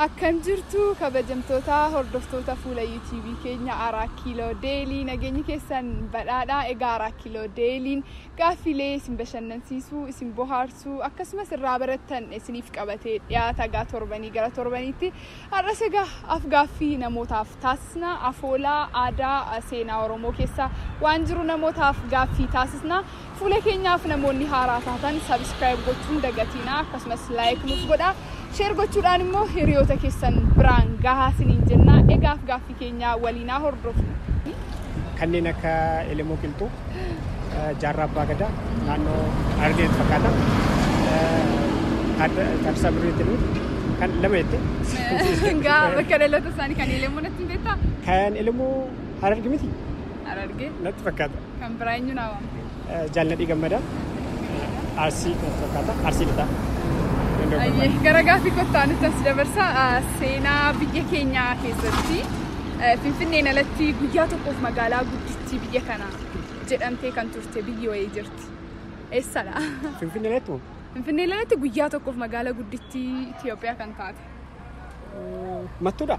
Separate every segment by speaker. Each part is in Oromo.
Speaker 1: Akkam jirtu kabajamtoota hordoftoota fuula YouTube keenya Arat Kilo Daily, nageenyi keessan badhaadhaa. Egaa Arat Kilo Dailyn gaaffilee isin bashannansiisuu, isin bohaarsuu, akkasumas irraa barattan isiniif qabatee dhiyaata egaa torbanii gara torbaniitti. Har'as egaa af-gaaffii namootaaf taasisna. Afoolaa, aadaa, seenaa Oromoo keessa waan jiru namootaaf gaaffii taasisna. Fuula keenyaaf namoonni haaraa taatan subscribe gochuun dagatiina, akkasumas like nuuf godhaa. Share gochuudhaan immoo hiriyoota keessan biraan gahaa isiniin jenna. Egaa af-gaaffii keenya waliinaa hordofnu.
Speaker 2: Kanneen akka Elemoo Qilxuu, Jaarraa Abbaa Gadaa, naannoo Harargeetti fakkaata. Taaddasaa Birruutti kan lama jette.
Speaker 1: Gaa bakka dhaloota isaanii kan Elemoo natti hin beektaa?
Speaker 2: Kan Elemoo Hararge miti?
Speaker 1: Harargee.
Speaker 2: Natti fakkaata.
Speaker 1: Kan biraa eenyu naa waamte?
Speaker 2: Jaalladhii Gammadaa. Arsii natti fakkaata. Arsii lixaa.
Speaker 1: Gara gaaffii kottaa nutti as dabarsa. Seenaa biyya keenyaa keessatti Finfinneen alatti guyyaa tokkoof magaalaa guddittii biyya kanaa jedhamtee kan turte biyyi wayii jirti. Eessadha?
Speaker 2: Finfinneen alatti moo?
Speaker 1: Finfinneen alatti guyyaa tokkoof magaalaa guddittii Itoophiyaa kan taate.
Speaker 2: Mattuudha?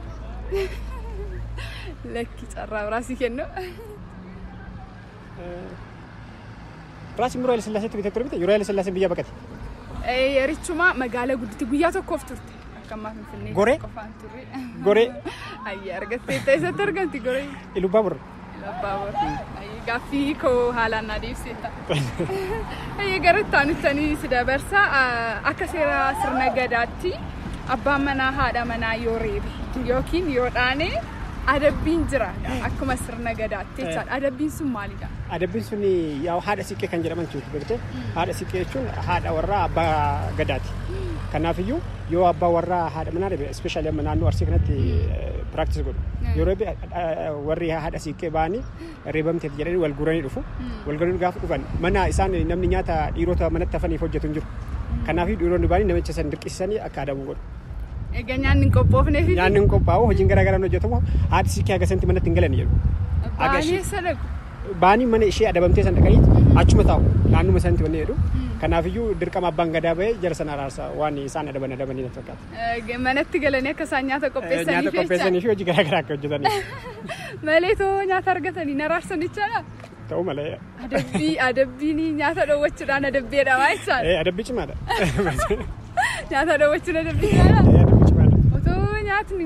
Speaker 1: Lakki, carraa biraa sii kennu.
Speaker 2: Raas immoo Haayile Sillaaseetti bitee ture miti? Yeroo Haayile Sillaaseen biyya baqate.
Speaker 1: Yerichuma magaalaa guddittii guyyaa tokkoof turte. Akka ammaa Finfinnee
Speaker 2: Goree?
Speaker 1: qofaan turre.
Speaker 2: Goree.
Speaker 1: Ayyaa, argattee eessatti argamti Goree?
Speaker 2: Ilubbaabur.
Speaker 1: Ilubbaabur. Gaaffii koo haalaan naa deebiteetta. Gara itti aanuttanii si dabarsa. Akka seera sirna gadaatti abbaan manaa haadha manaa yoo reebe yookiin yoo dhaane adabbiin jira akkuma sirna gadaatti jechaadha. Adabbiin sun maalidha?
Speaker 2: Adabbiin sun yaa haadha siiqqee kan jedhaman jechuudha beektee. Haadha siiqqee jechuun haadha warraa abbaa gadaati. Kanaafiyyuu yoo abbaa warraa haadha manaa reebe, especially amma naannoo Arsii kanatti practice godhu. Yoo reebe warri haadha siiqqee ba'anii reebamteef jedhanii wal guuranii dhufu. Wal guuranii gaafa dhufan mana isaan namni nyaata dhiirota manatti hafaniif hojjetu hin jiru. Kanaafiyyuu dhiironni ba'anii namicha san dirqisiisanii akka adabu godhu.
Speaker 1: Egaa nyaanni hin qophoofneef.
Speaker 2: Nyaanni hin qophaa'u, hojiin garaa garaan hojjetamu, haadhi siiqqee haga sanatti manatti hin galan jedhu.
Speaker 1: Ba'anii eessa dhaqu?
Speaker 2: Ba'anii mana ishee adabamtee san dhaqanii achuma taa'u, naannuma sanatti wanni jedhu. Kanaafiyyuu dirqama abbaan gadaa bahee jara sana araarsa, waan isaan adaban adabanii natti fakkaata.
Speaker 1: Manatti galanii akka isaan nyaata qopheessaniif.
Speaker 2: Nyaata qopheessanii fi hojii garaa garaa akka hojjetaniif.
Speaker 1: Malee too nyaata argatanii araarsan jechaadha.
Speaker 2: Ta'uu malee.
Speaker 1: Adabbii adabbiin nyaata dhoowwachuudhaan adabbeedha waa jechaadha.
Speaker 2: Adabbii cimaadha.
Speaker 1: Nyaata dhoowwachuun adabbii cimaadha.
Speaker 2: Adabbii cimaadha.
Speaker 1: Otoo nyaatni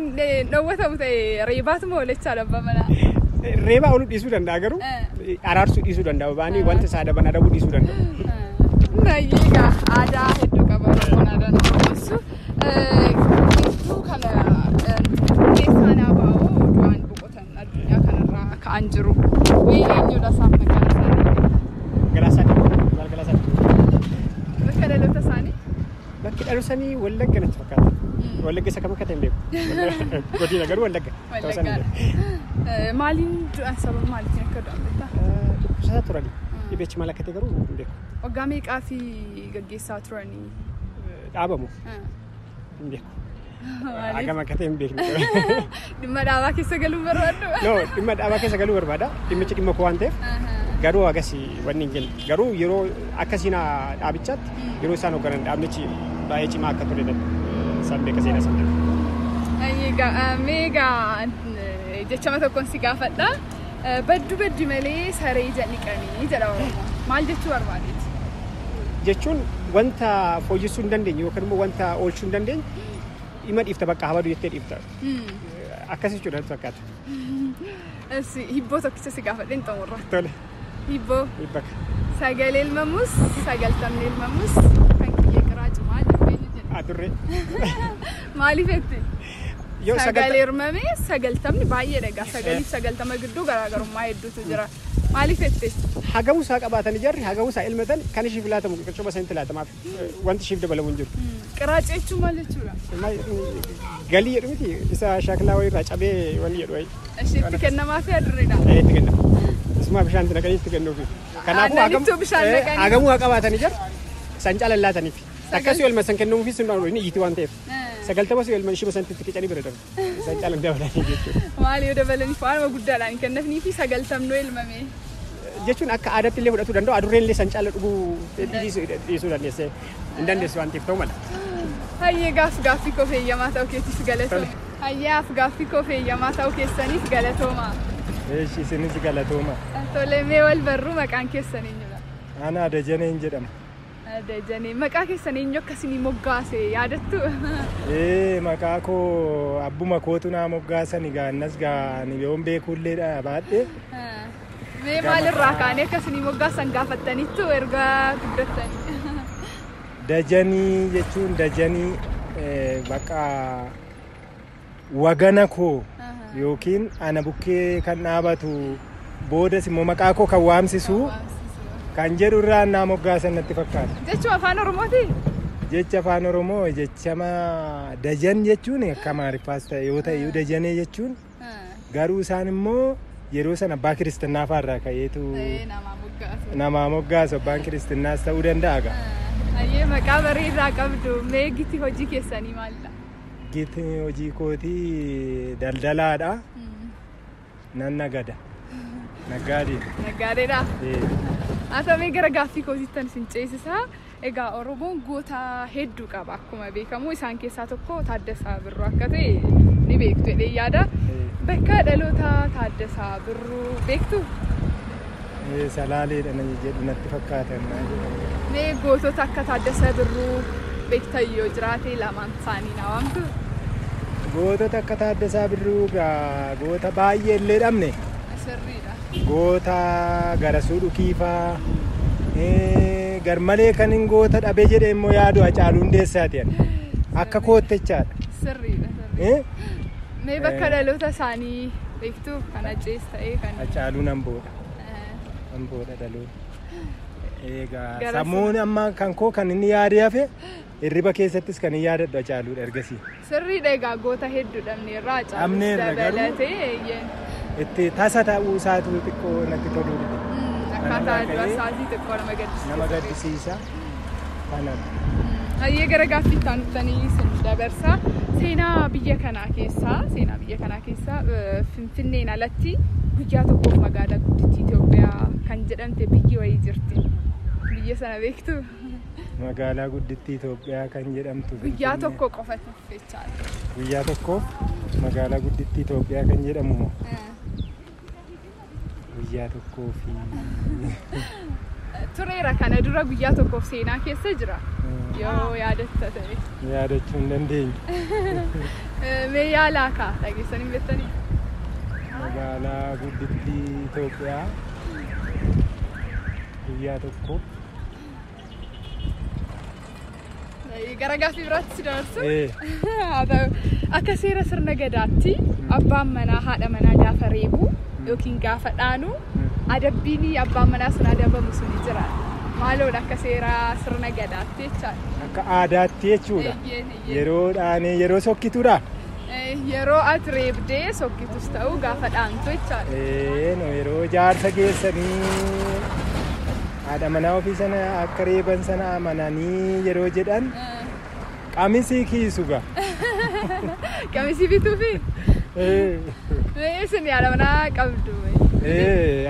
Speaker 1: dhoowwatamu ta'e reebaatuma oola jechaadha abbaa manaa.
Speaker 2: Reebaa ooluu dhiisuu danda'a, garuu araarsuu dhiisuu danda'a. Ba'anii wanta isaa adaban adabuu dhiisuu danda'u.
Speaker 1: Baay'ee egaa aadaa hedduu qaba Oromoon, aadaan Oromoossu. Hedduu kana keessaan abaa'oo du'aan boqotan, addunyaa kanarraa ka'an jiru. Mee eenyudha isaan, maqaan isaanii?
Speaker 2: Galaasaa Dilboo. Galaasaa Dilboo.
Speaker 1: Bakka dhaloota isaanii?
Speaker 2: Bakki dhaloota isaanii Wallagga natti fakkaata. Wallagga isa kam akka ta'e hin beeku. Godina garuu Wallagga.
Speaker 1: Wallaggaadha. Maaliin du'an, sababa maaliitiin akka du'an beektaa?
Speaker 2: Dhukkubsataa turani. Dhibeechi maal akka ta'e garuu hin beeku.
Speaker 1: Waggaa meeqaa fi gaggeessaa turanii?
Speaker 2: Dhaabamu hin beeku. Hagam akka ta'e hin beekne.
Speaker 1: Dhimma dhaabaa keessa galuu barbaaddu?
Speaker 2: No, dhimma dhaabaa keessa galuu barbaada. Dhimmichi dhimma koo waan ta'eef garuu agas wanni hin jenne. Garuu yeroo akka seenaa dhaabichaatti yeroo isaan hoogganan dhaabnichi baay'ee cimaa akka ture isaan beeka, seenaa isaan beeka.
Speaker 1: Egaa mee egaa jechama tokkoon si gaafadha. Baddu baddi malee saree ija dhiqanii jedha Oromoon. Maal jechuu barbaadeeti?
Speaker 2: Jechuun wanta fooyyessuu hin dandeenye yookaan immoo wanta oolchuu hin dandeenye dhimma dhiifta, bakka habadu jettee dhiifta. Akkas jechuudha natti fakkaata.
Speaker 1: Hibboo tokkicha si gaafadheen xumurra.
Speaker 2: Tole.
Speaker 1: Hibboo.
Speaker 2: Hibbaka.
Speaker 1: Sagalee ilmamus sagaltamni ilmamus kan kiyyee qiraa cimaa jedhee jedha.
Speaker 2: Adurree.
Speaker 1: Maaliif jette?
Speaker 2: Yoo
Speaker 1: Sagalee hirmamee sagaltamni baay'eedha egaa, sagaliif sagaltama gidduu garaagarummaa hedduutu jira. Maaliif jette?
Speaker 2: Hagamuu isaa qabaatan ijaarri hagamuu isaa ilmatan kan ishiif laatamu qircuma sanitti laatamaaf, wanti ishiif dabalamu hin jiru.
Speaker 1: Qiraacee jechuun maal jechuudha?
Speaker 2: Galii jedhu miti, isa shaakilaa wayii irraa cabee wanni jedhu wayii.
Speaker 1: Isheetti kennamaa fi adurreedha.
Speaker 2: Itti kennama. Isuma bishaan itti naqanii itti kennuufi. Kanaafuu
Speaker 1: Aannanittuu bishaan naqanii.
Speaker 2: Hagamuu haa qabaatan ijaarri san caalan laataniif. Akkas yoo ilma san kennamuufi sun inni iyyiti waan ta'eef. 90 yoo ilma ishuma sanitti itti qicanii bira darbu. San caalan dabalanii jechuudha.
Speaker 1: Maal yoo dabalaniif waanuma guddaadhaan hin kennafnii fi sagaltamnoo ilmame?
Speaker 2: Jechuun akka aadaatti illee fudhatuu danda'u, adurreen illee san caala dhuguu dhiisuu dandeessee hin dandeessu waan ta'eef ta'uu mala.
Speaker 1: Hayyee gaaffii koo feeyyamaa ta'uu keetiif galatooma. Hayyee gaaffii koo feeyyamaa ta'uu keessaniif galatooma.
Speaker 3: Eeshi isinis galatooma.
Speaker 1: Tole mee wal barruu maqaan keessan eenyudha?
Speaker 3: Ana Dajaneen jedhama.
Speaker 1: Dajanee maqaa keessan eenyu akkasinii moggaase yaadattu?
Speaker 3: Maqaa koo abbuma kootu naa moggaasan egaa innas gaa ani yoon beekuullee baadhee.
Speaker 1: Mee maalirraa kaanee akkasinii moggaasan gaafattaniittu erga guddattanii?
Speaker 3: Dajanii jechuun dajanii bakka wagana koo yookiin ana bukkee kan dhaabatu boodas immoo maqaa koo kan waamsisu kan jedhu irraa naa moggaasan natti fakkaata.
Speaker 1: Jechuun afaan Oromooti?
Speaker 3: Jecha afaan Oromoo jechama dajan jechuun akka Amaariffaas ta'e yoo ta'e dajanee jechuun garuu isaan immoo yeroo sana abbaa kiristinnaa fa'aarraa ka'eetu namaa moggaasu abbaan kiristinnaas ta'uu danda'a gaa.
Speaker 1: Hayyee maqaa bareedaa qabdu mee giti hojii keessanii maalidha?
Speaker 3: Giti hojii kootii daldalaadha. Nan nagada. Naggaadee.
Speaker 1: Naggaadeedha? Haa ta'u mee gara gaaffii kootittan isin ceesisaa. Egaa Oromoon goota hedduu qaba akkuma beekamu isaan keessaa tokko Taaddasaa Birruu akka ta'e ni beektu jedhee yaada. Bakka dhaloota Taaddasaa Birruu beektu?
Speaker 3: Salaaleedha jedhu natti fakkaata.
Speaker 1: Mee gootota akka Taaddasaa Birruu beektan yoo jiraate lamaan isaanii na waamtu?
Speaker 3: Gootota akka Taaddasaa Birruu goota baay'ee illee dhabne.
Speaker 1: Sirriidha.
Speaker 3: Goota Garasuu Dhukiifaa garmalee kan hin goota dhabee jedhee immoo yaadu Hacaaluu Hundeessaati akka koottechaadha.
Speaker 1: Sirriidha. Mee bakka dhaloota isaanii beektu kan Hacees ta'ee kan.
Speaker 3: Hacaaluun Amboodha. Amboodha dhaloota. Egaa sammuun amma kan koo kan inni yaadee hafe hirriba keessattis kan hin yaadadhu Hacaaluudha ergasii.
Speaker 1: Sirriidha egaa goota hedduu dhabneerra Hacaaluus dabalatee.
Speaker 3: Itti tasa ta'uu isaatu xiqqoo natti toluu dide.
Speaker 1: Akkaataa du'a isaatii xiqqoo nama gaddisiisa.
Speaker 3: Nama gaddisiisa. Kanaaf.
Speaker 1: Hayyee gara gaaffii itti aanuttanii isin dabarsa. Seenaa biyya kanaa keessaa Finfinneen alatti guyyaa tokkoof magaalaa guddittii Itoophiyaa kan jedhamte biyyi wayii jirti. Biyya sana beektu?
Speaker 3: Magaalaa guddittii Itoophiyaa kan jedhamtu.
Speaker 1: Guyyaa tokko qofa jechaadha.
Speaker 3: Guyyaa tokkoof magaalaa guddittii Itoophiyaa kan jedhamu moo? Guyyaa tokkoo fi
Speaker 1: tureera kana dura guyyaa tokkoof seenaa keessa jira. Yoo yaadatta ta'e.
Speaker 3: Yaadachuu hin dandeenye.
Speaker 1: Mee yaalaa kaa dhageessanii beektanii?
Speaker 3: Magaalaa guddittii Itoophiyaa guyyaa tokko.
Speaker 1: Gara gaaffii biraatti si dabarsu? Akka seera sirna gadaatti abbaan manaa haadha manaa gaafa reebu yookiin gaafa dhaanu adabbiin abbaan manaa sun adabamu sun jira. Maaloodha akka seera sirna gadaatti jechaadha.
Speaker 3: Akka aadaatti jechuudha. Yeroo dhaanee yeroo sokkituudha.
Speaker 1: Yeroo ati reebdee sokkitus ta'u gaafa dhaantu jechaadha.
Speaker 3: Yeroo jaarsa geessanii haadha manaa ofii sana akka reeban sana amananii yeroo jedhan qamisii kiisu gaa.
Speaker 1: Qamisii bituufi? Isin haadha manaa qabdu.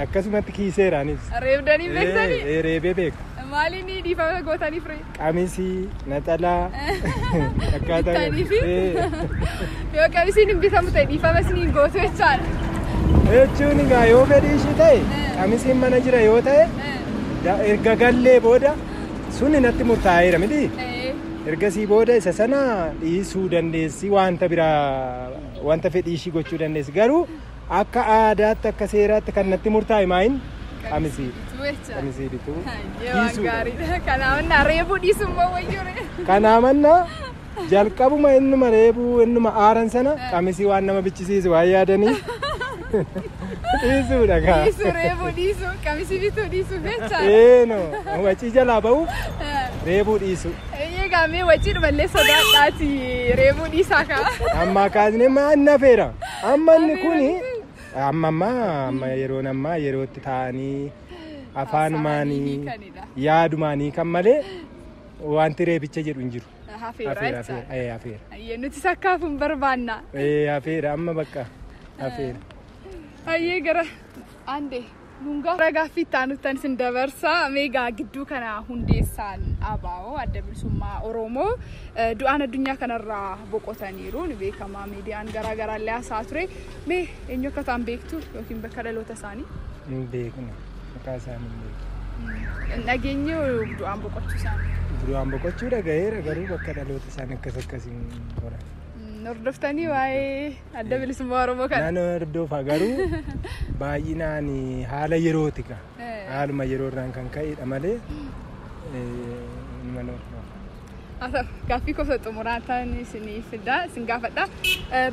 Speaker 3: Akkasumatti kiiseera anis.
Speaker 1: Reebdanii beektanii?
Speaker 3: Reebee beeka.
Speaker 1: Maaliin dhiifama gootaniif ree?
Speaker 3: Qamisii, naxalaa, akkaataa.
Speaker 1: Bitaniifi? Yoo qamisiin hin bitamu ta'e dhiifama isiniin gootu jechaadha.
Speaker 3: Jechuun egaa yoo fedhii ishii ta'e qamisiin mana jira yoo ta'e erga gallee booda suni natti murtaa'eera miti. Ergasii booda isa sana dhiisuu dandeessi wanta biraa wanta fedhii ishii gochuu dandeessi garuu akka aadaatti akka seeraatti kan natti murtaa'e maayin qamisii. Qamisii bituu.
Speaker 1: Waan gaariidha. Kanaafannaa reebuu dhiisuu immoo wayyuu.
Speaker 3: Kanaafannaa jalqabuma innuma reebuu innuma aaran sana qamisii waan nama bichisiisu waan yaadanii dhiisuudha gaa.
Speaker 1: Dhiisuu reebuu dhiisuu qamisii bituu dhiisuu jechaadha.
Speaker 3: Eeno wacii jalaa ba'uuf reebuu dhiisuu.
Speaker 1: Egaa mee wacii dhumallee sodaadhaati reebuu dhiisaa kaa.
Speaker 3: Amma kaasnee maal nafeera. Amma inni kuni amma yeroon ammaa yerootti taa'anii afaanumaanii yaadumaanii kan malee wanti reebicha jedhu hin jiru.
Speaker 1: Hafeera
Speaker 3: jechaadha.
Speaker 1: Hayyee nuti sakkaaf hin barbaanna.
Speaker 3: Hafeera amma bakka hafeera.
Speaker 1: Hayyee gara Ande nuungaa gara gaaffii itti aanuttan isin dabarsa. Meegaa gidduu kana hundeessaan ABO adda bilisummaa Oromoo du'aan addunyaa kanarraa boqotaniiru ni beekama. Miidiyaan garaagaraa illee haasaa ture. Mee eenyu akka ta'an beektu yookiin bakka dhaloota isaanii?
Speaker 3: Hin beeknu. Maqaa isaanii hin beeknu.
Speaker 1: Dhageenye du'aan boqochuu isaanii.
Speaker 3: Du'aan boqochuu dhagayeera garuu bakka dhaloota isaanii akkas akkasiin qoran.
Speaker 1: Hordoftanii waa'ee adda bilisummaa Oromoo kana?
Speaker 3: Naannoo hordofa garuu baay'inaan haala yerooti ka. Haaluma yeroo irraan kan ka'edha malee mana hordofa.
Speaker 1: Gaaffii gosa xumuraa ta'an isinii fida isin gaafadha.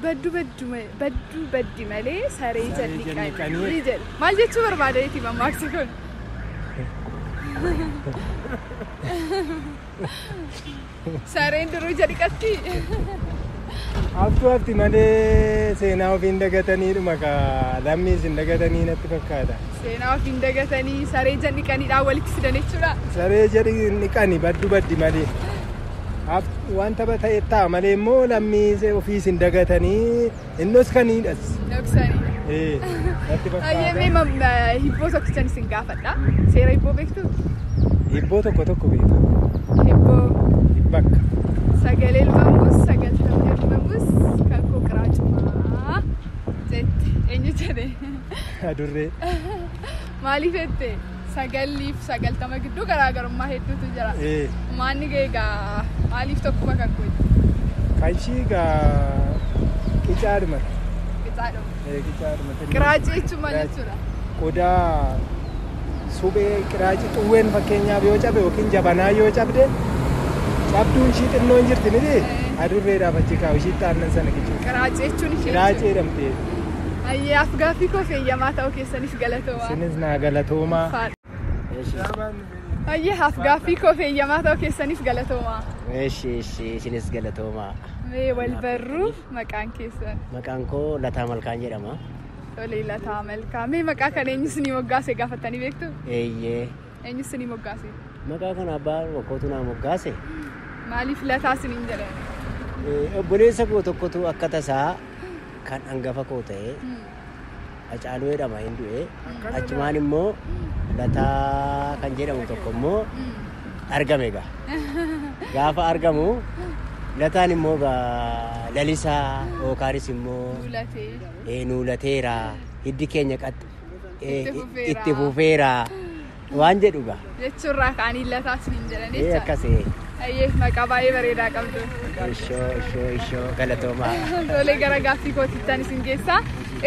Speaker 1: Badduu badduu baddi malee saree jalli jedhu. Maal jechuu barbaadeeti mammaaksi kun? Sareen duruu jalqabdi.
Speaker 3: Haftuu hafti malee seenaa ofiin dagataniidhuma ka lammiis hin dagatanii natti fakkaata.
Speaker 1: Seenaa ofiin dagatanii saree jalliqaniidhaan walitti fidan jechuudha.
Speaker 3: Saree jalliqani baddu baddi malee. Wanta ta'e ta'a malee immoo lammiis ofiis hin dagatanii innos kaniidhas.
Speaker 1: Dhoksanii.
Speaker 3: Natti fakkaata.
Speaker 1: Ayyee hibboo tokkichan isin gaafadha. Seera hibboo beektuu?
Speaker 3: Hibboo tokko tokko beektu.
Speaker 1: Hibboo.
Speaker 3: Bakka.
Speaker 1: Sagalee ilmamus sagaltamni ilmamus kan koo qiraacumaa jette eenyu jedhe?
Speaker 3: Adurree.
Speaker 1: Maaliif jette? 9 fi 90 gidduu garaagarummaa hedduutu jira. Maanni egaa maaliif tokkuma kan koo?
Speaker 3: Kan ishii egaa qicaadhuma.
Speaker 1: Qicaadhuma.
Speaker 3: Qicaadhuma.
Speaker 1: Qiraacii jechuun maal jechuudha?
Speaker 3: Qodaa suphee qiraacii xuwween fakkeenyaaf yoo cabe yookiin jabanaa yoo cabde cabduun ishii xinnoon jirti miti adurreedhaaf achi kaa'u ishiitti aannan sana kichuu.
Speaker 1: Qiraacii jechuun ishee.
Speaker 3: Qiraacii jedhamte.
Speaker 1: Ayyaaf gaaffii koo feeyyamaa ta'uu keessaniif galatoomaa.
Speaker 3: Isinis naa galatoomaa.
Speaker 1: Ayyaaf gaaffii koo feeyyamaa ta'uu keessaniif galatoomaa.
Speaker 4: Eeshi isinis galatoomaa.
Speaker 1: Mee wal barruu maqaan keessan?
Speaker 4: Maqaan koo Lataa Malkaan jedhama.
Speaker 1: Tole Lataa Malkaa. Mee maqaa kana eenyu isinii moggaase gaafattanii beektu?
Speaker 4: Eeyyee.
Speaker 1: Eenyu isinii moggaase?
Speaker 4: Maqaa kana abbaan wakkootu naa moggaase.
Speaker 1: Maaliif Lataa isiniin jedhan?
Speaker 4: Obboleessa koo tokkotu akka tasaa kan hangafa koo ta'e Hacaaluu jedhama hin du'e. Achumaan immoo Lataa kan jedhamu tokko immoo argame egaa. Gaafa argamu Lataan immoo lalisaa yookaanis immoo nuulateera hiddi keenya itti fufeera waan jedhu egaa.
Speaker 1: Jechuurraa ka'anii Lataa isiniin jedhan jecha.
Speaker 4: Akkasii.
Speaker 1: Ayyee maqaa baay'ee bareedaa qabdu.
Speaker 4: Ishoo galatoomaa.
Speaker 1: Tolee gara gaaffii kootittan isin geessaa.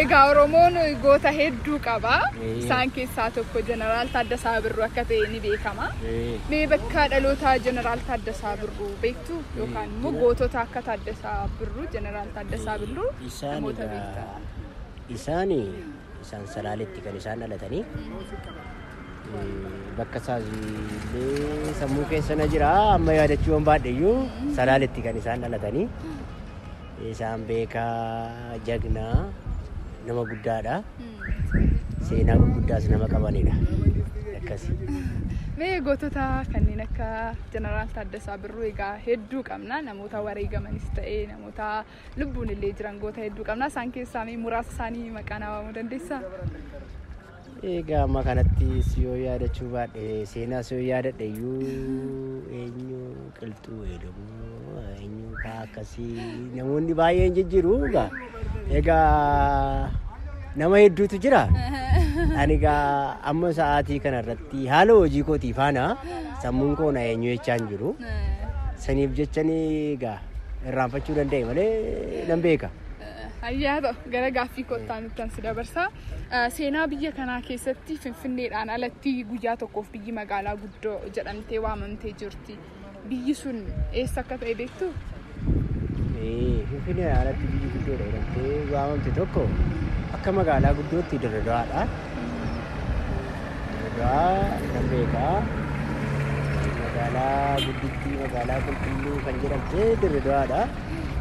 Speaker 1: Egaa Oromoon goota hedduu qaba. Isaan keessaa tokko Jeneraal Taaddasaa Birruu akka ta'e ni beekama. Mee bakka dhaloota Jeneraal Taaddasaa Birruu beektu yookaan immoo gootota akka Taaddasaa Birruu Jeneraal Taaddasaa Birruu namoota beektan?
Speaker 4: Isaan Salaaletti kan isaan dhalatanii. Bakka isaas illee sammuu keessa na jira amma yaadachuu waan baadheyyuu Salaaletti kan isaan dhalatanii. Isaan beekaa jagnaa nama guddaadha. Seenaa gurguddaas nama qabanidha. Akkasi.
Speaker 1: Mee gootota kanneen akka Jeneraal Taaddasaa Birruu egaa hedduu qabna. Namoota wareegamanis ta'ee namoota lubbuun illee jiran goota hedduu qabna. Isaan keessaa mee muraasa isaanii maqaa naa waamuu dandeessaa?
Speaker 4: Egaa amma kanatti yoo yaadachuu baadhe seenaas yoo yaadadhe iyyuu eenyu qilxuu jedhamu eenyu fa'aa akkasii namoonni baay'een jijjiiru egaa. Egaa nama hedduutu jira. Ani egaa amma sa'aatii kanarratti haala hojii kootii faana sammuun koo na eenyu jechaa hin jiru. Saniif jechanii egaa irraanfachuu danda'e malee nan beeka.
Speaker 1: Ayyaa ta'u gara gaaffii kottaa nuttan si dabarsa. Seenaa biyya kanaa keessatti Finfinneedhaan alatti guyyaa tokkoof biyyi magaalaa guddoo jedhamtee waamamtee jirti. Biyyi sun eessa akka ta'e beektu?
Speaker 4: Finfinneedhaan alatti biyyi guddoodha jedhamtee waamamte tokko akka magaalaa guddootti Dirredawaadha. Dirredawaa nan beekaa. Magaalaa guddittii magaalaa qulqulluu kan jedhamte Dirredawaadha.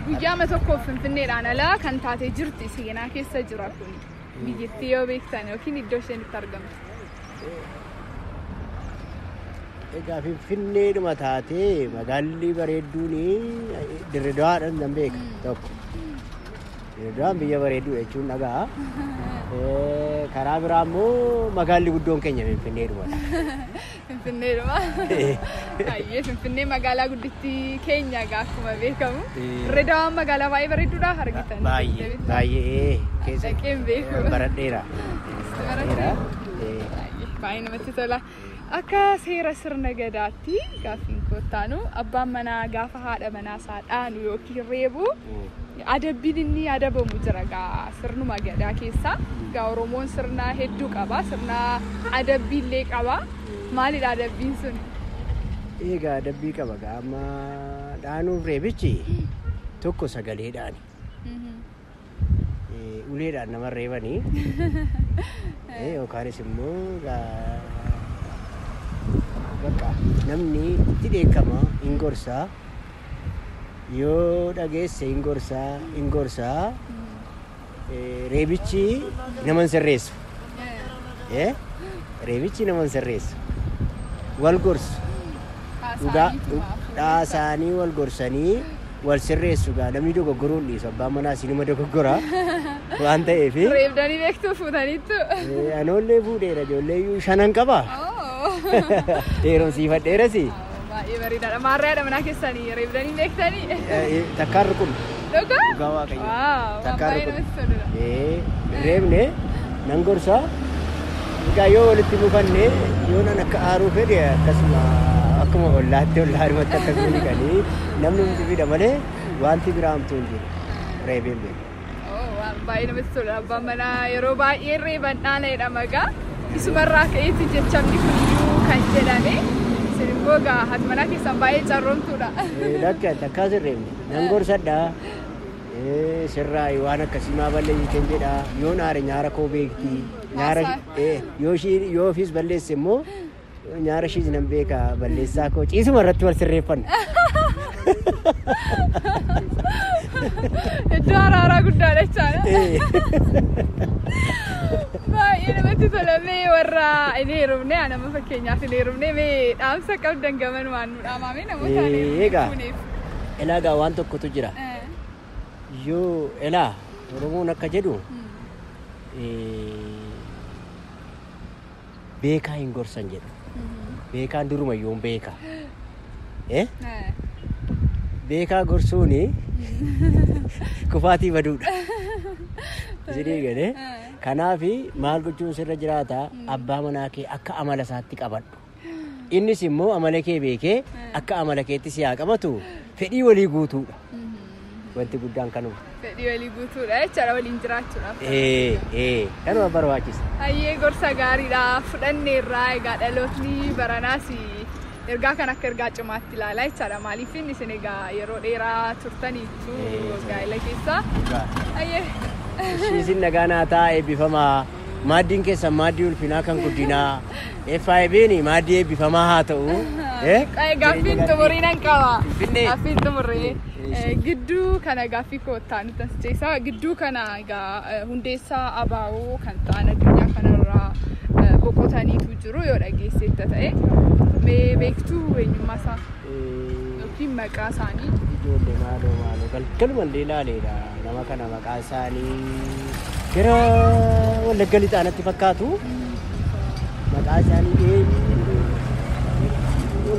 Speaker 1: Guyyaama tokkoof Finfinneedhaan alaa kan taatee jirti seenaa keessa jira kun. Biyyattii yoo beektan yookiin iddoo isheen itti argamtu.
Speaker 4: Egaa Finfinneedhuma taatee magaalli bareedduun Dirredawaadha nan beeka tokko. Dirreedawaan biyya bareedduu jechuun dhagaa. Karaa biraa immoo magaalli guddoon keenya Finfinneedhuma.
Speaker 1: Finfinneedhuma. Baay'ee Finfinnee magaalaa guddittii keenya egaa akkuma beekamu. Dirreedawaan magaalaa baay'ee bareedduudha argitan.
Speaker 4: Baay'ee baay'ee keessa
Speaker 1: Dhaqee hin beeku.
Speaker 4: Baradheera.
Speaker 1: Barattee? Baay'ee namatti tola. Akka seera sirna gadaatti gaaffiin koottaanu abbaan manaa gaafa haadha manaa isaa dhaanu yookiin reebu adabbiin inni adabamu jira gaa sirnuma gadaa keessa. Gaa Oromoon sirna hedduu qaba. Sirna adabbiillee qaba. Maalidha adabbiin sun?
Speaker 4: Egaa adabbii qaba gaa amma dhaanuuf reebichi tokko sagaleedhaani. Uleedhaan nama reebanii yookaanis immoo bakka namni itti dheekkama hin gorsaa yoo dhageesse hin gorsaa hin gorsaa reebichi nama hin sirreessu. Reebichi nama hin sirreessu. Wal gorsu. Dhaasaanii wal gorsanii wal sirreessu gaa namni dogoggoruu hin dhiisu abbaan manaa sinuma dogoggora waan ta'eef.
Speaker 1: Reebdanii beektuu fuutaniittu.
Speaker 4: Anoollee fuudheera ijoollee iyyuu shanan qaba. Heerumsiifadheeras.
Speaker 1: Baay'ee bareedaadha. Maarree haadha manaa keessanii reebdanii beektanii?
Speaker 4: Takkaan rukun.
Speaker 1: Dhugaa?
Speaker 4: Dhugaa Waaqayyo.
Speaker 1: Waaw, waan
Speaker 4: Takkaan
Speaker 1: baay'ee
Speaker 4: rukun.
Speaker 1: namatti toludha.
Speaker 4: Reebne nan gorsaa. Egaa yoo walitti buufanne yoo nan akka aaruu fedhe akkasuma akkuma ollaatti ollaadhumatti akkasuma dhiqanii namni nuti fida malee wanti biraa hamtuu hin jiru. Reebeen beeku.
Speaker 1: Oh, waan baay'ee namatti tola. Abbaan manaa yeroo baay'ee reeban dhaana jedhama egaa. Isumarraa ka'eeti jechamni kun iyyuu kan jedhame. Isin immoo egaa haati manaa keessan baay'ee carroomtuudha.
Speaker 4: Lakka takkaa sirreebne nan gorsadhaa. Sirraa waan akkasii maa balleessitan jedha. Yoon aare nyaara koo beekti. Nyaara yoo ishii yoo ofiis balleesse immoo nyaara ishiis nan beeka balleessaa koo ciisuma irratti wal sirreeffanna.
Speaker 1: Iddoo araaraa guddaadha jechaadha. Baay'ee namatti tola. Mee warra hin heerumne nama fakkeenyaaf hin heerumne mee dhaamsa qabdan gamanumaan nu dhaamame namoota hin heerumne
Speaker 4: Egaa.
Speaker 1: fuuneef.
Speaker 4: Elaa gaa waan tokkotu jira. Yoo elaa Oromoon akka jedhu beekaa hin gorsan jedhu. Beekaan duruma yoon beeka. Beekaa gorsuuni kufaatii baduudha. Isinii galee? Kanaaf maal gochuun sirra jiraata abbaa manaa kee akka amala isaatti qabadhu. Innis immoo amala kee beekee akka amala keetti si haa qabatu fedhii walii guutuudha. Wanti guddaan kanuma.
Speaker 1: Fedhii walii guutuudha jechaadha waliin jiraachuudhaaf.
Speaker 4: Kanuma barbaachisa.
Speaker 1: Hayyee gorsa gaariidha fudhanneerraa egaa dhalootni baranaas ergaa kan akka ergaa cimaatti ilaalaa jechaadha. Maaliif inni isin egaa yeroo dheeraa turtaniitu gaa'ela keessa. Hayyee.
Speaker 4: Ishiisin nagaa naa ta'a eebbifamaa. Maaddiin keessan maaddii ulfinaa kan guddinaa. FIB'n maaddii eebbifamaa haa ta'u.
Speaker 1: Gaaffiin xumurii nan qaba.
Speaker 4: Finfinnee.
Speaker 1: Gaaffiin xumuree. Gidduu kana gaaffii koottaa nuti as ceesaa. Gidduu kana egaa hundeessaa ABO kan ta'an addunyaa kanarraa boqotaniitu jiru yoo dhageesseetta ta'e. Mee beektuu eenyummaa isaa yookiin maqaa isaanii?
Speaker 4: Ijoollee maaloo maaloo galgalumallee ilaaleedha. Nama kana maqaa isaanii gara Wallagga Lixaanatti fakkaatu. Maqaa isaanii eenyu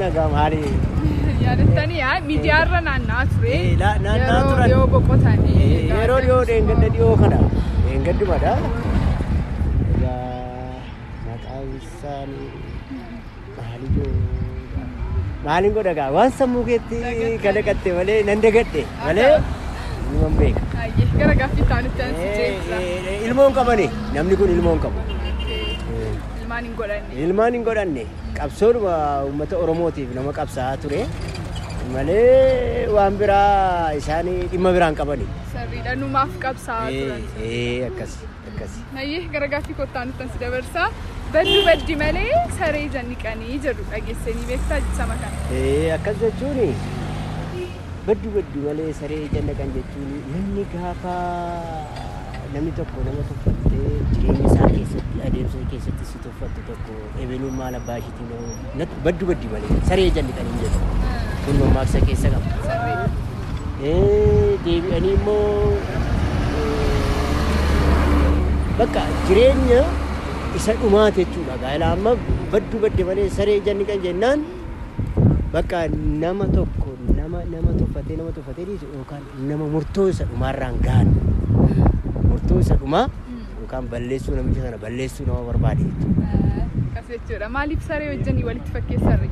Speaker 4: nagaa maali?
Speaker 1: Yaadattanii yaa miidiyaarra naanna'aa ture.
Speaker 4: Naanna'aa
Speaker 1: Yeroo
Speaker 4: turan.
Speaker 1: dhiyoo boqotanii.
Speaker 4: Yeroo dhiyoo dheengadda dhiyoo kana dheengaddumadha. Egaa maqaan isaanii maali godha? Maaliin godha gaa waan sammuu keetti kalaqatte malee nan dagadhe malee numan beeka.
Speaker 1: Hayyee gara gaaffii taanutti ani si ceesisa.
Speaker 4: Ilmoon qabani namni kun ilmoon qabu.
Speaker 1: Ilmaan hin godhanne.
Speaker 4: Ilmaan hin godhanne qabsoodhuma uummata Oromootiif nama qabsaa'aa ture malee waan biraa isaanii dhimma biraan qabani.
Speaker 1: Sirriidha numaaf qabsaa'aa turan.
Speaker 4: Akkas akkas.
Speaker 1: Hayyee gara gaaffii kottaa nutti ani si dabarsa. Baddu baddi malee saree janniqanii jedhu dhageessanii beektaa jechama kana.
Speaker 4: Akkas jechuun baddu baddu malee saree jannaqan jechuun namni gaafa namni tokko nama tuffattee jireenya isaa keessatti adeemsa keessatti si tuffattu tokko ebeluun maal abbaa ishiitiin natti baddu baddi malee saree janniqanii jedhu. Kun mammaaksa keessa qaba.
Speaker 1: Sirriidha.
Speaker 4: Deebi'anii immoo Bakka jireenya isa dhumaati jechuudha. Gaa'ela amma badduu badde malee saree janni kan jennaan bakka nama tokko nama tuffatee dhiisu yookaan nama murtoo isa dhumaarraan gahan murtoo isa dhumaa yookaan balleessuu namicha sana balleessuu nama barbaade jechuudha.
Speaker 1: Akkas jechuudha. Maaliif saree wajjin walitti fakkeessarre?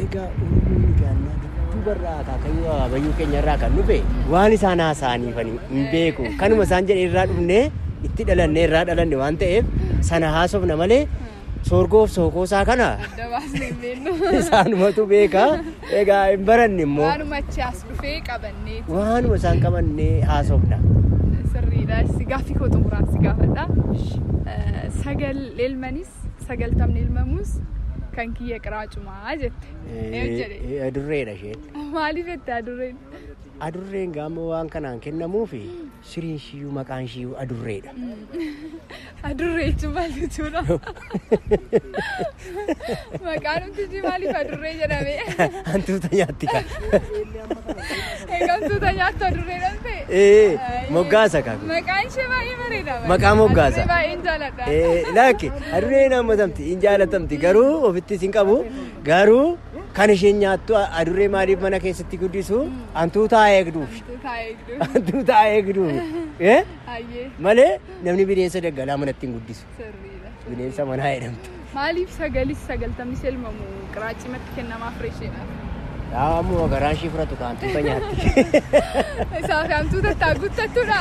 Speaker 4: Egaa Oromoon gaannaa dubarraa akaakayyuu abayyuu keenyarraa kan dhufe waan isaan haasa'aniifani hin beeku. Kanuma isaan jedhe irraa dhufnee itti dhalannee irraa dhalanne waan ta'eef sana haasofna malee soorgoof sookoosaa kana
Speaker 1: Adda baasnee hin beeknu.
Speaker 4: isaanumatu beeka. Egaa hin baranne immoo
Speaker 1: Waanuma achi as dhufee qabannee
Speaker 4: waanuma isaan qabannee haasofna.
Speaker 1: Sirriidha. Si gaaffii koo xumuraan si gaafadha. Sagal elmanis sagaltamni elmamus kan kiyya qiraacumaa jette. Eenyu jedhe?
Speaker 4: Adurreedha isheen.
Speaker 1: Maaliif jette adurreen?
Speaker 4: Adurreen gaama waan kanaan kennamuufi siriin shiyyuu maqaan shiyyuu adurreedha.
Speaker 1: Adurree jechuun maal jechuudha? Maqaan umtichi maaliif adurree jedhame?
Speaker 4: Hantuuta nyaatti ka.
Speaker 1: Eegamtuuta nyaattu adurree dhamte?
Speaker 4: Moggaasa ka.
Speaker 1: Maqaan ishee baay'ee bareeda.
Speaker 4: Maqaa moggaasa.
Speaker 1: Adurree baay'een jaaladha.
Speaker 4: Lakki adurreen hammatamti hin jaalatamti garuu ofittis hin qabu garuu kan isheen nyaattu adurree maaliif mana keessatti guddisu hantuuta eegduuf.
Speaker 1: Hantuuta eegduuf.
Speaker 4: Hantuuta eegduuf.
Speaker 1: Hayyee
Speaker 4: Malee namni bineensa daggalaa manatti hin guddisu.
Speaker 1: sirriidha.
Speaker 4: Bineensa manaa jedhamtu.
Speaker 1: Maaliif sagalis sagaltamnis elmamu qiraacimatti kennamaaf reesheedhaaf?
Speaker 4: Yaa ammoo garaan ishee fudhatu ka hantuuta nyaatti.
Speaker 1: Isaaf hantuuta itti guuttattudha.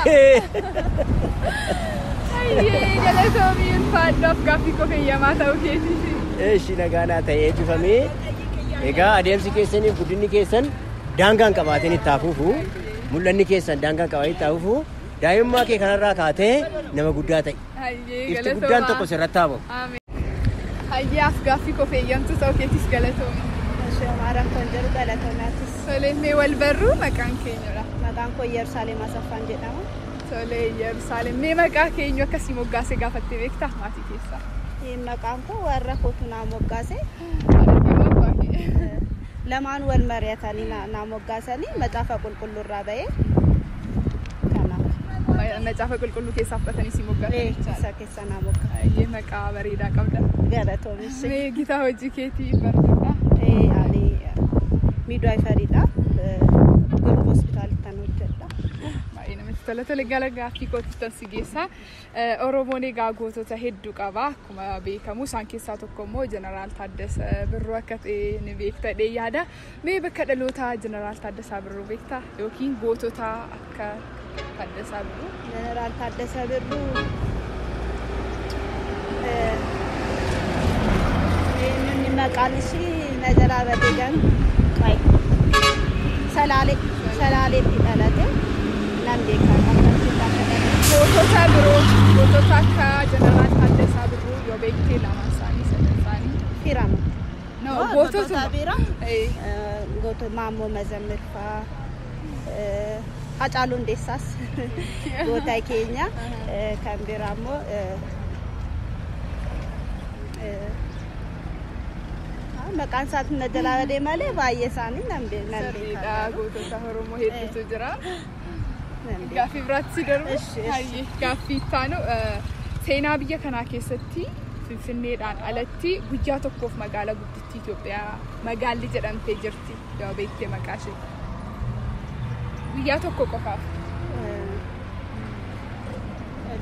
Speaker 1: Hayyee galatoomii ulfaadhaaf gaaffii koo feeyyamaa ta'uu keetiif.
Speaker 4: Eeshi nagaanaa ta'ee eebbifamee egaa adeemsi keessaniif guddinni keessan daangaan qabaateen itti hafuufu mul'anni keessan daangaan qabaateen itti hafuufu daa'imummaa kee kanarraa kaatee nama guddaa ta'i.
Speaker 1: Hayyee
Speaker 4: Ifti guddaan tokko
Speaker 1: galatoomaa.
Speaker 4: sirratti haa ba'u.
Speaker 1: Ameen. Hayyee af gaaffii koo feeyyamtu ta'uu keetis galatoomii.
Speaker 5: Amaaraan kan jedhu galatoomatis.
Speaker 1: Tolee mee wal barruu maqaan keenyudha.
Speaker 5: Maqaan koo Yerusaalem Asaffaan jedhama.
Speaker 1: Tolee Yerusaalem mee maqaa keenyu akkasii moggaasee gaafattee beektaa maatii keessaa?
Speaker 5: Maqaan koo warra kootu naa moggaase.
Speaker 1: Haadha kee moo abbaa kee?
Speaker 5: Lamaan wal mari'atanii naa moggaasanii macaafa qulqulluurraa ba'ee. Kanaaf
Speaker 1: Macaafa qulqulluu keessaa fudhatanii si moggaasan jechaadha.
Speaker 5: isa keessa naa moggaase.
Speaker 1: Hayyee maqaa bareedaa qabda.
Speaker 5: Galatoomis.
Speaker 1: Mee gitaa hojii keetii barbaadda.
Speaker 5: Ani midwaayifariidha. Group hospitaalittan hojjedha.
Speaker 1: Baay'ee namatti tola. Tole gara gaaffii kootti si geessa. Oromoon egaa gootota hedduu qaba. Akkuma beekamu isaan keessaa tokko immoo Jeneraal Taaddasaa Birruu akka ta'e ni beekta jedhee yaada. Mee bakka dhaloota Jeneraal Taaddasaa Birruu beektaa? Yookiin gootota akka Taaddasaa Birruu?
Speaker 5: Jeneraal Taaddasaa Birruu inni maqaan ishii na jalaa badee gan Salaaleetti dhalate nan beekaa qabachuu akka dhalate.
Speaker 1: Gootota biroo gootota akka Jeneraal Taaddasaa Birruu yoo beektee lamaan isaanii sadan isaanii.
Speaker 5: Firama.
Speaker 1: No,
Speaker 5: Gootota
Speaker 1: goototuma.
Speaker 5: bira
Speaker 1: Eh,
Speaker 5: goota Maammoo Mazammil fa'aa Hacaaluu Hundeessaas goota keenya kan biraa immoo maqaan isaatti na jalaa badee malee baay'ee isaanii nan
Speaker 1: Sirriidha
Speaker 5: beeka.
Speaker 1: gootota Oromoo hedduutu jira.
Speaker 5: Nan beeka.
Speaker 1: Gaaffii biraatti si darbu.
Speaker 5: Ishi, ishi.
Speaker 1: Hayyee, Gaaffii itti aanu seenaa biyya kanaa keessatti Finfinneedhaan alatti guyyaa tokkoof magaalaa guddittii Itoophiyaa magaalli jedhamtee jirti. Yoo beektee maqaa ishee. Guyyaa tokko qofaaf.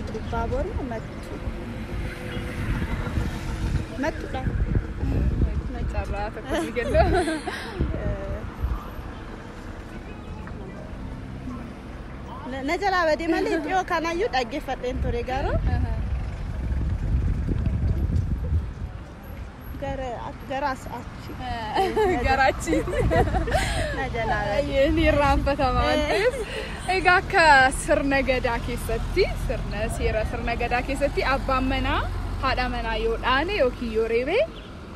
Speaker 5: Ilubbaabor Mattuu. Mattuudha.
Speaker 1: Carraa tokko si kennu.
Speaker 5: Na jalaa badee malee dhiyoo kanayyuu dhaggeeffadheen ture garuu gara as achi
Speaker 1: Gara achiiti.
Speaker 5: na jalaa badee.
Speaker 1: Ni irraanfatama waan ta'eef. Egaa akka sirna gadaa keessatti sirna seera sirna gadaa keessatti abbaan manaa haadha manaa yoo dhaane yookiin yoo reebe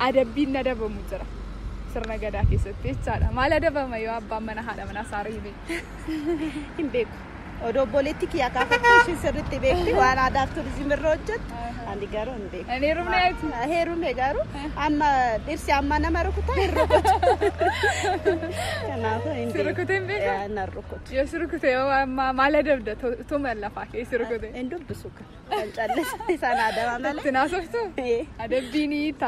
Speaker 1: adabbiin adabamu jira. Sirna gadaa keessatti jechaadha. Maal adabama yoo abbaan manaa haadha manaa isaa reebe?
Speaker 5: Hin beeku. Odoo obboleetti kiyya kaafatte isheen sirriitti beekti waan aadaaf turizimii irra hojjettu. Ani garuu hin beeku.
Speaker 1: Ani heerumneeti.
Speaker 5: Heerume garuu amma dhirsi amma nama rukutaa hin rukutu. Kanaafuu hin
Speaker 1: Si
Speaker 5: beeku.
Speaker 1: rukutee hin beeku?
Speaker 5: Na rukutu.
Speaker 1: Yoo si rukute yoo amma maal adabda tuma lafaa kee si rukute.
Speaker 5: Hin dubbisu kan. Kan callisa isaan adaba malee.
Speaker 1: Itti naasoftu? Adabbiin itti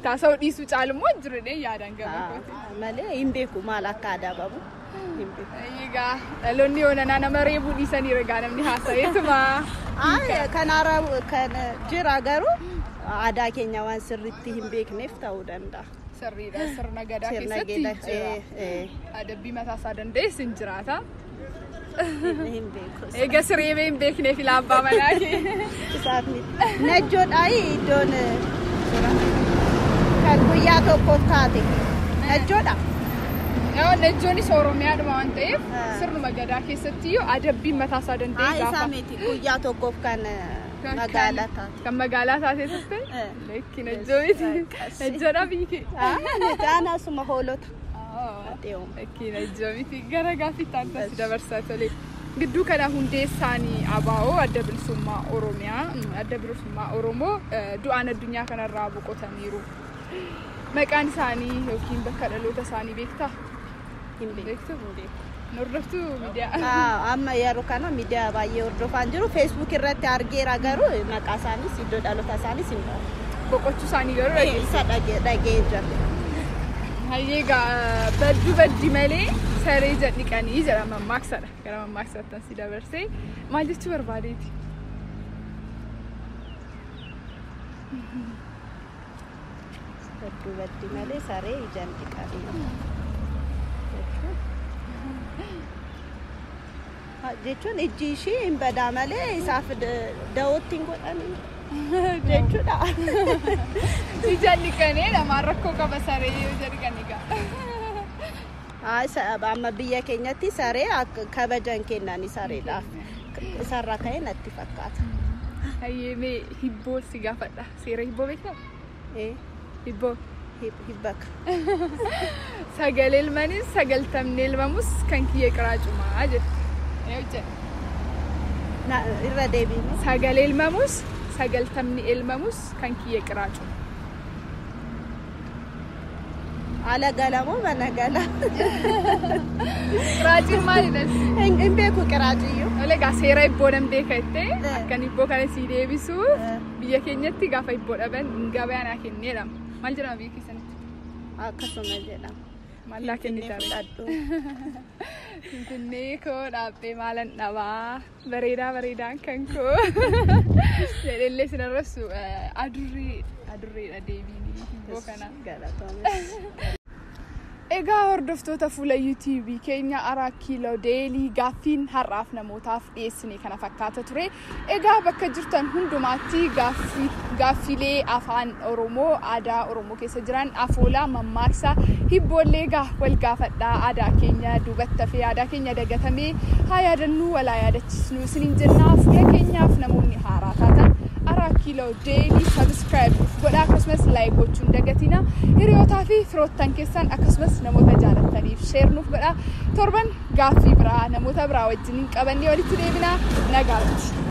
Speaker 1: haasa'uu dhiisuu caalummoo jiru jedhee yaadaan gama kooti.
Speaker 5: Malee hin beeku maal akka adabamu. Hin beeku.
Speaker 1: Egaa dhaloonni yoonanaa nama reebuu dhiisanii egaa namni haasa'eetuma.
Speaker 5: Kan kan jira garuu aadaa keenya waan sirriitti hin beekneef ta'uu danda'a.
Speaker 1: Sirriidha sirna gadaa
Speaker 5: Sirna
Speaker 1: keessatti
Speaker 5: gadaa,
Speaker 1: jira. Adabbii mataa isaa danda'es hin jiraata.
Speaker 5: Hin beeku.
Speaker 1: Egaa sireebee hin beekneef ilaa abbaa manaa kee.
Speaker 5: Isaaf miti. Najjoodhaa iddoon kan guyyaa tokkoof taate. Najjoodha.
Speaker 1: Najjoonis Oromiyaadhuma waan ta'eef sirnuma gadaa keessatti iyyuu adabbiin mataa isaa danda'e
Speaker 5: Isaa
Speaker 1: gaafa.
Speaker 5: miti guyyaa tokkoof kan magaalaa taate.
Speaker 1: Kan magaalaa taatee turte? Lakki najjoo miti. Najjoodhaa biyyi kee.
Speaker 5: Miti anaasuma hoolota. Adeemu.
Speaker 1: Lakki najjoo miti. Gara gaaffiitti aantas dabarsaa tole. Gidduu kana hundeessaanii ABO adda bilisummaa Oromiyaa adda bilisummaa Oromoo du'aan addunyaa kanarraa boqotaniiru. Maqaan isaanii yookiin bakka dhaloota isaanii beektaa?
Speaker 5: Hin beeku.
Speaker 1: Beektu? Hordoftuu miidiyaa?
Speaker 5: Amma yeroo kana miidiyaa baay'ee hordofaan jiru. Feesbuuk irratti argeera garuu maqaa isaaniis iddoo dhaloota isaaniis hin beeku.
Speaker 1: Boqochuu isaanii garuu dhageessa.
Speaker 5: Isa dhagee jira.
Speaker 1: Hayyee egaa badduu baddi malee saree jal'iqanii jedha mammaaksadha. Gara mammaaksaatti si dabarsee maal jechuu barbaadeeti?
Speaker 5: Badduu baddi malee saree ijaan dhiqanii. Jechuun ijji ishii hin badaa malee isaaf da'ootti hin godhanii jechuudha.
Speaker 1: Ijaan dhiqanii namaan rakkoo qaba saree yoo jal'iqan egaa.
Speaker 5: Amma biyya keenyatti saree kabajan kennani sareedhaaf. Isarraa ka'ee natti fakkaata.
Speaker 1: Hayyee mee hibboo si gaafadha. Seera hibboo beektaa? Hibboo.
Speaker 5: Hibbaka.
Speaker 1: Sagalee ilmanis sagaltamni ilmamus kan kiyya qiraacumaa jette.
Speaker 5: Irra deebiin.
Speaker 1: Sagalee ilmamus sagaltamni ilmamus kan kiyya qiraacuma.
Speaker 5: Ala gala moo mana gala?
Speaker 1: Qiraaciin maalidha?
Speaker 5: Hin beeku qiraaciyyuu.
Speaker 1: Egaa seera hibboo nan beeka jettee akkan hibboo kana sii deebisuuf biyya keenyatti gaafa hibboo dhaban gabayaa naa kennee jedhama. Maal jedhama biyya keessanitti?
Speaker 5: Akkasuma jedhama.
Speaker 1: Maallaa kennitaare. Finfinnee koo dhaabbee maalan dhabaa bareedaa bareedaan kan koo jedhellee sin arrabsu adurreedha deebiin hibboo kana. Egaa hordoftoota fuula YouTube keenya Araa Kiiloo Deelii gaaffiin har'aaf namootaaf dhiyeessine kana fakkaata ture. Egaa bakka jirtan hundumaatti gaaffilee afaan Oromoo aadaa Oromoo keessa jiran afoolaa mammaaksa hibboollee wal gaafadhaa aadaa keenya duubatti hafee aadaa keenya dagatamee haa yaadannuu walaa yaadachiisnu isiniin jennaa fuula keenyaaf namoonni haaraa taatan Araa Kiiloo Deelii subscribe godhaa akkasumas like gochuun dagatina hiriyootaa fi firoottan keessan akkasumas namoota jaalattaniif share nuuf godhaa torban gaaffii biraa namoota biraa wajjin qabannee walitti deebinaa nagaatti.